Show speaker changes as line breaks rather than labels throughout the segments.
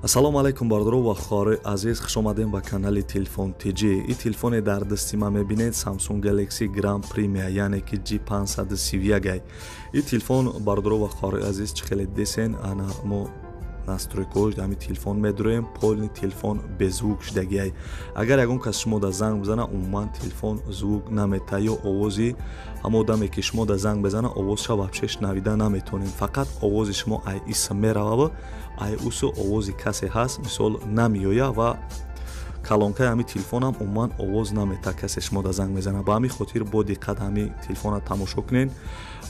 Ассалому алайкум, бародаро ва хоҳарои азиз, хуш омадем ба канали Телефон ТЖ. И телефоне дар дасти ман мебинед, Samsung Galaxy Grand Premia, яъне ки G531. И телефон, бародаро ва хоҳарои азиз, чӣ хеле десен, ана мо настройкаҳош ҳами телефон медуроем, полный телефон без звук шудагиай. Агар ягон кас шумо да занг бизана, умуман телефон звук намета ё овози ҳама одаме, ки шумо да занг безана, овозша вообще шунавида наметонем. Фақат овози шумо ай иса меравава, ай усу овози касе ҳаст, мисол, намеоя ва калонкаи ҳами телефонам умуман овоз намета, касе шумо да занг мезана. Ба ҳамин хотир бо диққат ҳами телефона тамошо кунед.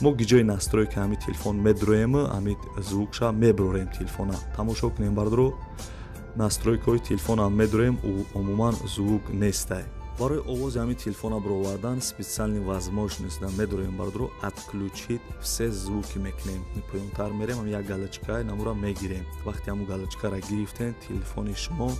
Мо гиҷои настройка ҳами телефон медуроем, ҳами звукша мебурорем. Телефона тамошо кунем, бардоро. Настройкаҳои телефонам медуроем, умуман звук нестай. Барои овози ҳамин телефона баровардан специальный возможность медуроем, бардоро, «Отключить все звуки» мекунем, поёнтар мерем, як галочка намура мегирем. Вақте ҳамун галочкара гирифтем, телефони шумо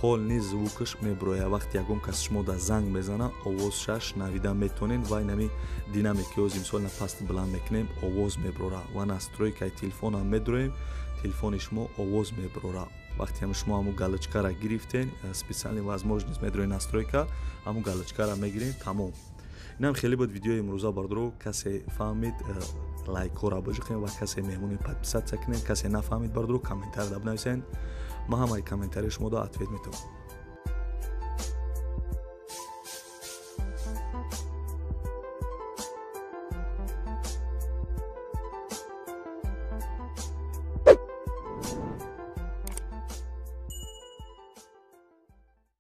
полный звукаш мебурояд. Вақте ягон кас шумо да занг мезана, овозша шунавида метонед. Ва инами динамики ози, мисол, на паст баланд мекунем, овоз мебурора. Ва настройкаи телефонам медуроем, телефони шумо овоз мебурора. Вақте ҳам шумо ҳамун галочкара гирифтен, специальный возможность медурои, настройка, ҳамун галочкара мегирем, тамом. Инам хеле буд видеои имрӯза, бардоро. Касе фаҳмид, лайкҳоро бижиқем ва касе меҳмони, подписаться кунем. Касе нафаҳмид, бардоро, комментарий да бинависен, ман ҳамаи комментарии шумо да ответ метавонам.